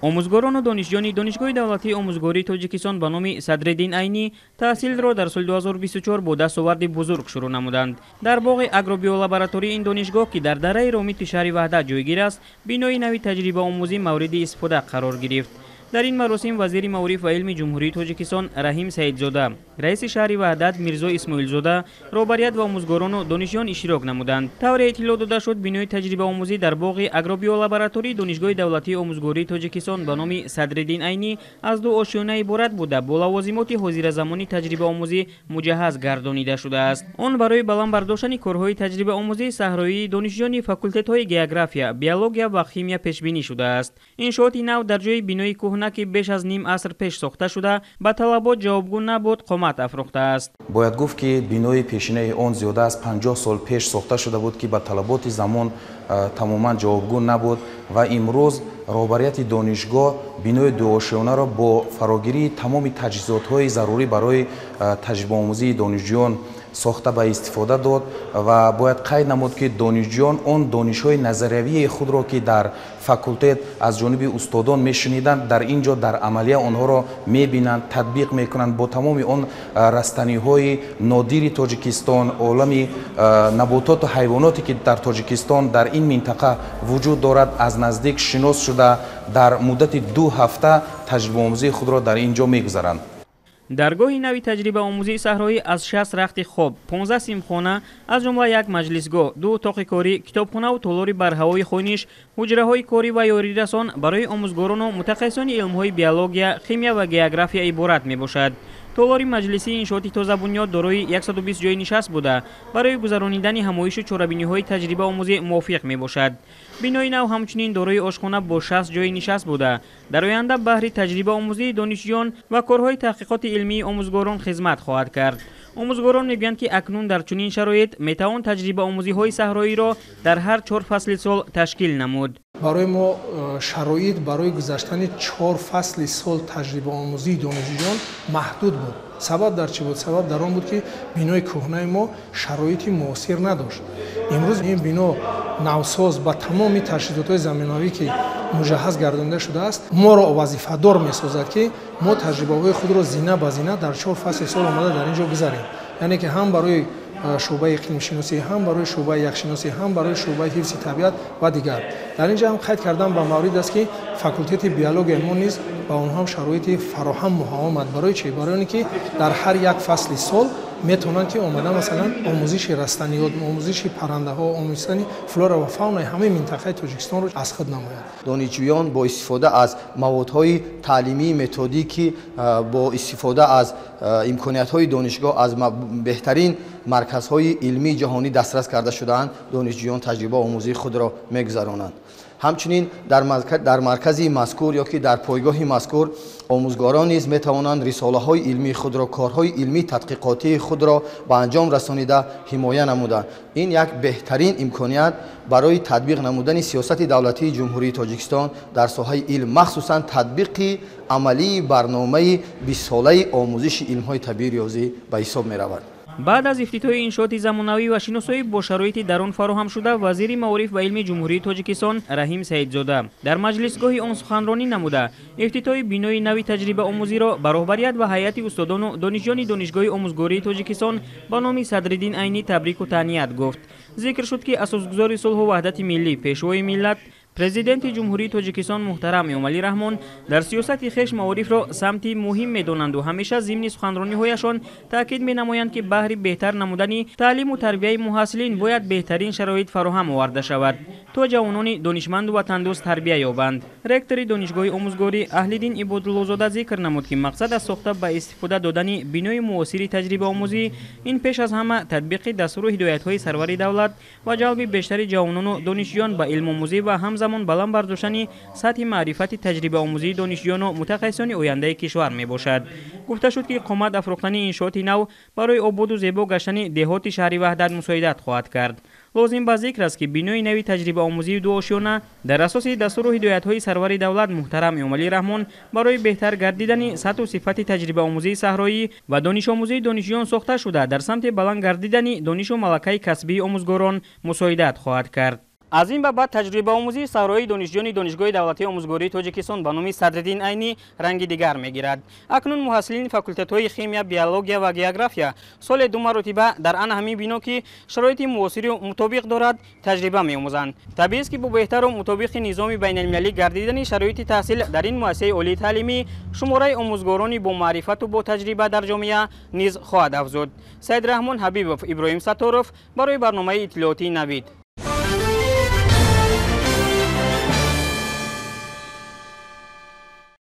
Омӯзгорону донишҷӯёни Донишгоҳи давлатии омӯзгории Тоҷикистон ба номи Садриддин Айнӣ таҳсилро дар соли 2024 бо дастоварди бузург шурӯъ намуданд. Дар боғи агробиолаборатории ин донишгоҳ, ки дар дараи Ромити шаҳри Ваҳдат ҷойгир аст, бинои нави таҷрибаомӯзӣ мавриди истифода қарор гирифт. Дар ин маросим вазири маориф ва илми Ҷумҳурии Тоҷикистон Раҳим Саидзода, раиси шаҳри Ваҳдат Мирзо Исмоилзода, роҳбарият ва омӯзгорону донишҷӯён иштирок намуданд. Тавре иттилоъ дода шуд, бинои таҷрибаомӯзӣ дар боғи агробиолаборатории Донишгоҳи давлатии омӯзгории Тоҷикистон ба номи Садриддин Айнӣ аз ду ошёна иборат буда, бо лавозимоти ҳозиразамони таҷрибаомӯзӣ муҷаҳҳаз гардонида шудааст. Он барои баланд бардоштани корҳои таҷрибаомӯзии саҳроии донишҷӯёни факултетҳои география, биология ва химия пешбинӣ шудааст. Иншооти нав дар ҷои бинои кӯҳна, ки беш аз ним аср пеш сохта шуда, ба талабот ҷавобгӯ набуд, қомат афрохтааст. Бояд гуфт, ки бинои пешинаи он зиёда аз 50 сол пеш сохта шуда буд, ки ба талаботи замон тамоман ҷавобгӯ набуд, ва имрӯз роҳбарияти донишгоҳ бинои дуошёнаро бо фарогирии тамоми таҷҳизотҳои зарурӣ барои таҷрибаомӯзии донишҷӯён сохта ба истифода дод. Ва бояд қайд намуд, ки донишҷӯён он донишҳои назариявии худро, ки дар факултет аз ҷониби устодон мешуниданд, дар ин ҷо дар амалия онҳоро мебинанд, татбиқ мекунанд. Бо тамоми он растаниҳои нодири Тоҷикистон, олами набототу ҳайвоноте, ки дар Тоҷикистон, дар ин минтақа вуҷуд дорад, аз наздик шинос шуда, дар муддати 2 ҳафта таҷрибаомӯзии худро дар ин ҷо мегузаранд. Даргоҳи нави таҷрибаомӯзии саҳроӣ аз 60 рахти хоб, 15 синфхона, аз ҷумла як маҷлисгоҳ, ду утоқи корӣ, китобхонаву толори барҳавои хониш, ҳуҷраҳои корӣ ва ёрирасон барои омӯзгорону мутахассисони илмҳои биология, химия ва география иборат мебошад. Толори маҷлисии иншооти тозабунёд дорои 120 ҷойи нишаст буда, барои гузаронидани ҳамоишу чорабиниҳои таҷрибаомӯзӣ мувофиқ мебошад. Бинои нав ҳамчунин дорои ошхона бо 60 ҷойи нишаст буда, дар оянда баҳри таҷрибаомӯзии донишҷӯён ва корҳои таҳқиқоти илмии омӯзгорон хизмат хоҳад кард. Омӯзгорон мегӯянд, ки акнун дар чунин шароит метавон таҷрибаомӯзиҳои саҳроиро дар ҳар чор фасли сол ташкил намуд. Барои мо шароит барои гузаштани чор фасли сол таҷрибаомӯзии донишҷӯён маҳдуд буд. Сабаб дар чӣ буд? Сабаб дар он буд, ки бинои кӯҳнаи мо шароити муосир надошт. Имрӯз ин бино навсоз ба тамоми таҷҳизотҳои заминавӣ, ки муҷаҳҳаз гардонида шудааст, моро вазифадор месозад, ки мо таҷрибаҳои худро зина ба зина дар чор фасли сол омада дар ин ҷо гузарем. Яъне ки ҳам барои шӯъбаи иқлимшиносӣ, ҳам барои шӯъбаи яхшиносӣ, ҳам барои шӯъбаи ҳифзи табиат ва дигар. Дар ин ҷо ҳам қайд кардан ба маврид аст, ки факултети биологияи мо низ ба онҳо ҳам шароити фароҳам муҳайё омад. Барои чӣ? Барои оне ки дар ҳар як фасли сол метавонанд, ки омада, масалан, омӯзиши растаниёт, омӯзиши паррандаҳо, омӯзиши флора ва фаунаи ҳамаи минтақаи Тоҷикистонро аз худ намоянд. Донишҷӯён бо истифода аз маводҳои таълимии методӣ, ки бо истифода аз имкониятҳои донишгоҳ аз беҳтарин марказҳои илмии ҷаҳонӣ дастрас карда шудаанд, донишҷӯён таҷриба омӯзии худро мегузаронанд. Ҳамчунин дар маркази мазкур ё ки дар пойгоҳи мазкур омӯзгорон низ метавонанд рисолаҳои илмии худро, корҳои илмии тадқиқотии худро ба анҷом расонида, ҳимоя намуданд. Ин як беҳтарин имконият барои татбиқ намудани сиёсати давлатии Ҷумҳурии Тоҷикистон дар соҳаи илм, махсусан татбиқи амалии барномаи бистсолаи омӯзиши илмҳои табиӣ риёзӣ ба ҳисоб меравад. Баъд аз ифтитоҳи иншооти замонавӣ ва шиносоӣ бо шароити дар он фароҳамшуда, вазири маориф ва илми Ҷумҳурии Тоҷикистон Раҳим Саидзода дар маҷлисгоҳи он суханронӣ намуда, ифтитоҳи бинои нави таҷрибаомӯзиро ба роҳбарият ва ҳайати устодону донишҷӯёни Донишгоҳи омӯзгории Тоҷикистон ба номи Садриддин Айнӣ табрику таҳният гуфт. Зикр шуд, ки асосгузори сулҳу ваҳдати миллӣ, Пешвои миллат, Президенти Ҷумҳурии Тоҷикистон муҳтарам Эмомалӣ Раҳмон дар сиёсати хеш маорифро самти муҳим медонанду ҳамеша зимни суханрониҳояшон таъкид менамоянд, ки баҳри беҳтар намудани таълиму тарбияи муҳассилин бояд беҳтарин шароит фароҳам оварда шавад, то ҷавонони донишманду ватандӯст тарбия ёбанд. Ректори Донишгоҳи омӯзгорӣ Аҳлиддин Ибодуллозода зикр намуд, ки мақсад аз сохта ба истифода додани бинои муосири таҷрибаомӯзӣ ин пеш аз ҳама татбиқи дастуру ҳидоятҳои сарвари давлат ва ҷалби бештари ҷавонону донишҷӯён ба илмомӯзӣ ва ҳамзамон баланд бардоштани сатҳи маърифати таҷрибаомӯзии донишҷӯёну мутахассисони ояндаи кишвар мебошад. Гуфта шуд, ки қомат афрохтани иншооти нав барои ободу зебо гаштани деҳоти шаҳри Ваҳдат мусоидат хоҳад кард. Лозим ба зикр аст, ки бинои нави таҷрибаомӯзии дуошёна дар асоси дастуру ҳидоятҳои сарвари давлат муҳтарам Эмомалӣ Раҳмон барои беҳтар гардидани сатҳу сифати таҷрибаомӯзии саҳроӣ ва донишомӯзии донишҷӯён сохта шуда, дар самти баланд гардидани донишу малакаи касбии омӯзгорон мусоидат хоҳад кард. Аз ин ба баъд таҷрибаомӯзии саҳроии донишҷӯёни Донишгоҳи давлатии омӯзгории Тоҷикистон ба номи Садриддин Айнӣ ранги дигар мегирад. Акнун муҳассилини факултетҳои химия, биология ва география соли 2 маротиба дар ана ҳамин бино, ки шароити муосиру мутобиқ дорад, таҷриба меомӯзанд. Табиист, ки бо беҳтару мутобиқи низоми байналмилалӣ гардидани шароити таҳсил дар ин муассисаи олии таълимӣ, шумораи омӯзгорони бо маърифату бо таҷриба дар ҷомеа низ хоҳад афзуд. Саидраҳмон Ҳабибов, Иброҳим Сатторов барои барномаи иттилоотии Навид.